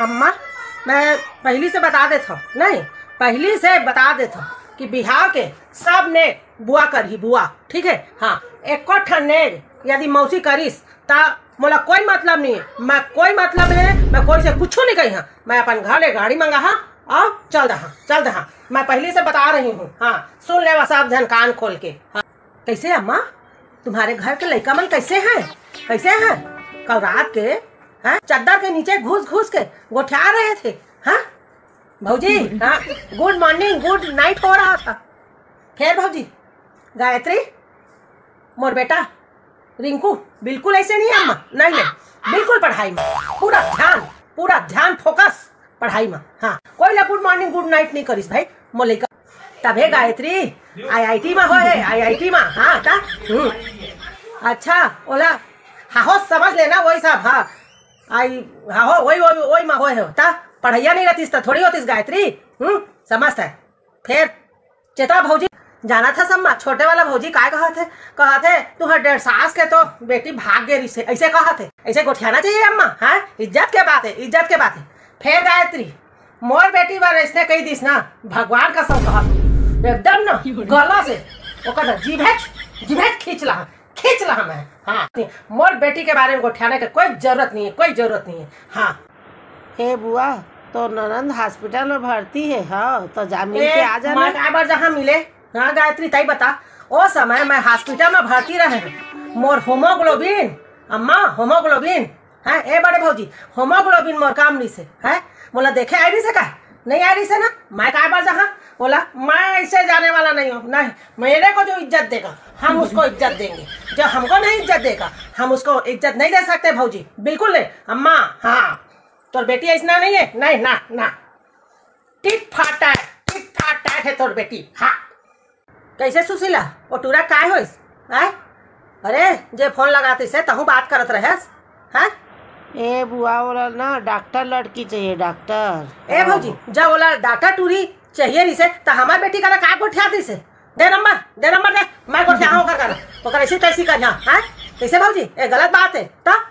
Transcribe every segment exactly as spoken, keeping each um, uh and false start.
अम्मा, मैं पहिली से बता देत हव, नहीं, पहिली से बता देत हव कि बिहाव के सब नेग बुआ करही, बुआ, ठीक है? हाँ, एको ठन नेग यदि मौसी करिस, त मोला कोई मतलब नहीं है, मैं कोई मतलब नहीं है, मैं कोई से कुछू नहीं कही हाँ। मैं अपन घर ले गाड़ी मंगा हाँ, अउ चल दहा, चल दहा। मैं पहिली से बता रही हूँ, हाँ, सुन लेवा सब झन कान खोल के। हाँ। कैसे अम्मा, तुम्हारे घर के लइका मन कैसे हैं? कैसे हैं? कल रात के, हैं, चद्दर के नीचे घुस घुस के गोठिया रहे थे। हाँ भौजी, हाँ, गुड मॉर्निंग गुड नाइट हो रहा था। फिर भौजी, गायत्री, मोर बेटा रिंकू बिल्कुल ऐसे नहीं है अम्मा, नहीं, नहीं, बिल्कुल पढ़ाई में पूरा ध्यान, पूरा ध्यान फोकस पढ़ाई में। हाँ, कोई ला गुड मॉर्निंग गुड नाइट नहीं करिस भाई, मोर लइका। तभे गायत्री आईआईटी में होए, आईआईटी में। हाँ, का? हम्म। अच्छा, ओला हाहो समझ लेना, वही सब। हाँ, आई, हाहो, वही, वही, वही में होए हो। ता पढ़ैया नहीं रहतीस, त थोड़ी होतीस गायत्री। हम्म, समझ है। फिर चेता भौजी, जाना था सम्मा, छोटे वाला भौजी काय कहा थे? कहा थे, "तुहर डेढ़ सास के तो बेटी भाग गे रिसे।" ऐसे कहा थे। ऐसे गोठियाना चाहिए अम्मा, हाँ? इज्जत के बात है, इज्जत के बात है। फिर गायत्री, मोर बेटी बर ऐसने कही दिस ना, भगवान कसम कहा, एकदम ना गला से ओकर ना जीभे, जीभे खींच ला, खींच ला मैं। हाँ, मोर बेटी के बारे में गोठियाने के कोई जरूरत नहीं है, कोई जरूरत नहीं है। हाँ। ए बुआ, तो ननंद हॉस्पिटल में भर्ती है, हाँ, तो जा मिल के ए, आ जाना। मैं काबर जहाँ मिले? हाँ गायत्री, ताई बता, ओ समय मैं हॉस्पिटल में भर्ती रहे हूँ। मोर होमोग्लोबिन, अम्मा, होमोग्लोबिन, हैं, ए बड़े भौजी, होमोग्लोबिन मोर काम नहीं से, हैं, मोला देखे आई नहीं से का? नहीं आई रही से ना, मैं काय बार जहाँ? बोला, मैं ऐसे जाने वाला नहीं हूँ, नहीं, मेरे को जो इज्जत देगा, हम उसको इज्जत देंगे। जो हमको नहीं इज्जत देगा, हम उसको इज्जत नहीं दे सकते भौजी, बिल्कुल नहीं। अम्मा, हाँ, तोर बेटी ऐसना नहीं है, नहीं, ना, ना, टिट फाट टाइट, टिट फाट टाइट है तोर बेटी। हाँ। कैसे सुशीला, वो टूरा काय होइस? आय? अरे, जे फोन लगातिस हे, तहूँ बात करत रहेस, हैं? ए बुआ, ओला ना डॉक्टर लड़की चाहिए, डॉक्टर। ए भौजी, जब ओला डॉक्टर टूरी चाहिए रिसे, त हमार बेटी करा का गोठियातिस हे? दे नंबर, दे नंबर दे, मैं गोठियाहूँ ओकर करा। ओकर ऐसी तैसी करिहा, हैं? कैसे भौजी? ए गलत बात है, त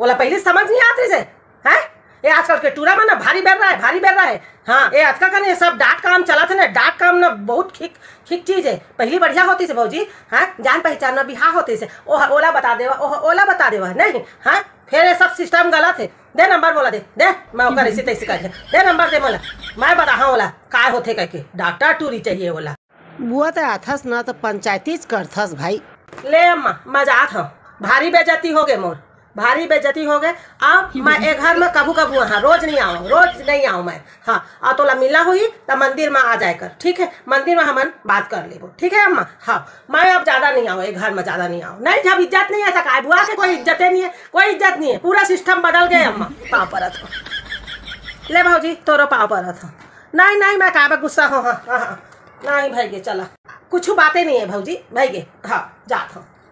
ओला पहली समझ नहीं आत रिसे, हैं? ये आजकल के टूरा मन ना भारी बेर्रा है, भारी बेर्रा है। हाँ, ये आजकल का ना ये सब डॉट कॉम चलत है ना, डॉट कॉम ना बहुत खिक, खिक चीज है। पहली बढ़िया होतिस हे भौजी, हाँ, जान पहचान में बिहाव होतिस हे। ओह, ओला बता देवा, ओह, ओला बता देवा, नहीं, हाँ, फिर ये सब सिस्टम गलत है। दे नंबर मोला दे, दे, मैं ओकर ऐसी तैसी कर दे नंबर दे मोला, मैं बताहा ओला, काय होथे कह के, डॉक्टर टूरी चाहिए ओला। बुआ, ते आथस ना, तो पंचायतीच करथस भाई। ले अम्मा, मैं जात हूँ, भारी बेइज्जती हो गए मोर, भारी बेइज्जती हो गए। अब मैं ए घर में कभू कभू आहा, रोज नहीं आऊँ, रोज नहीं आऊँ मैं। हाँ, और तोला मिलना हुई तो मंदिर में आ जाए कर, ठीक है? मंदिर में हमन बात कर लेबो, ठीक है अम्मा? हाँ, मैं अब ज्यादा नहीं आऊँ, ए घर में ज्यादा नहीं आऊँ। नहीं, जब इज्जत नहीं है तो काय बुआ के, कोई इज्जत नहीं है, कोई इज्जत नहीं है, पूरा सिस्टम बदल गए अम्मा। पाँव परत हो। ले भौजी, तोरो पाँव परत हो। नहीं, नहीं, मैं काबर गुस्सा हो, हाँ, हाँ, हाँ। नहीं भाई गे, चला, कुछ बातें नहीं है भौजी, भाई गे, हाँ, जात हो।